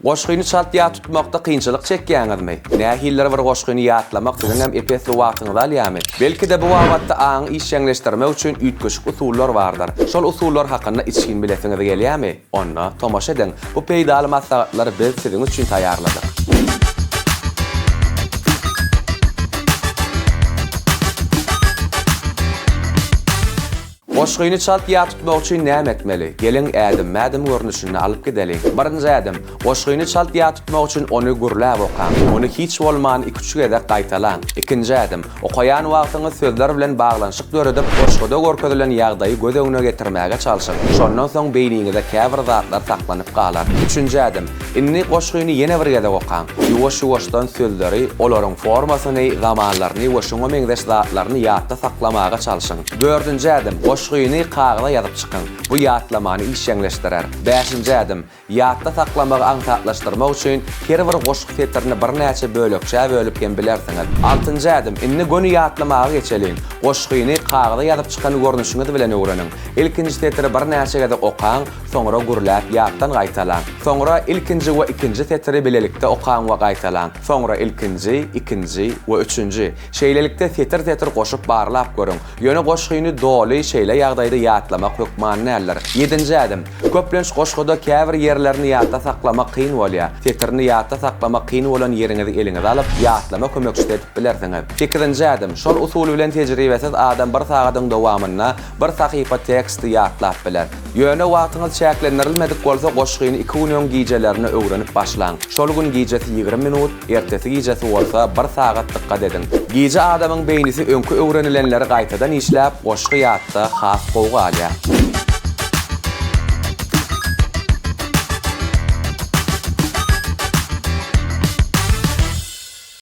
Goşgyny çalt ýat tutmakda kynçylyk çekýäňizmi? Nähilidir bir goşgyny ýatlamak siziňem ep-esli wagtyňyzy alýarmy? Belki-de bu babatda aňy işjeňleşdirmek üçin üýtgeşik usullar bardyr. Şol usullar hakynda içgin bilesiňiz gelýärmi? Onda tomaşa ediň, bu peýdaly maslahatlary biz siziň üçin taýýarladyk. Goşgyny çalt ýat tutmak üçin näme etmeli? Geliň, ädimme-ädim görnüşinde alyp gideliň. Birinji ädim, goşgyny çalt ýat tutmak üçin ony gürläp okaň. Ony hiç bolman iki-üç gezek gaýtalaň. Ikinji ädim, okaýan wagtyňyz sözler bilen baglanyşyk döredip, goşguda görkezilen ýagdaýy göz öňüne getirmäge çalşyň. Şondan soň beýniňizde käbir zatlar saklanyp galar. Üçünji ädim, indi goşgyny ýene bir gezek okaň. Ýuwaş-ýuwaşdan sözleri, olaryň formasyny, zamanlaryny we şuňa meňzeş zatlaryny ýatda saklamaga çalşyň. Dördünji ädim, goşgyny kagyza ýazyp çykyň. Bu ýatlamany işjeňleşdirer. Bäşinji ädim, ýatda saklamagy aňsatlaşdyrmak üçin her bir goşgy setirini birnäçe bölekçä bölüp hem bilersiňiz. Altynjy ädim, indi göni ýatlamaga geçeliň. Goşgyny kagyza ýazyp çykan görnüşiňiz bilen öwreniň. Ilkinji setiri birnäçe gezek okaň, soňra gürläp ýatdan gaýtalaň. Soňra ilkinji we ikinji setiri bilelikde okaň we gaýtalaň. Soňra ilkinji, ikinji we üçünji. Şeýlelikde setir-setir goşup barlap görüň. Ýöne goşgyny doly şeýle ýagdaýda ýatlamak hökman däldir. Ýedinji ädim. Köplenç goşguda käbir ýerlerini ýatda saklamak kyn bolýar. Setirini ýatda saklamak kyn bolan ýeriňizi eliňize alyp, ýatlama kömekçisi edip bilersiňiz. Sekizinji ädim. Şol usul bilen tejribesiz adam bir sagadyň dowamynda bir sahypa teksti ýatlap biler. Ýöne wagtyňyz çäklendirilmedik bolsa goşgyny iki gün öň gijelerine öwrenip başlaň. Şol gün gijesi 20 minut, ertesi gijesi bolsa bir sagat dykgat ediň. Gije adamyň beýnisi öňki öwrenilenleri gaýtadan işläp, goşgy ýatda has gowy galýar.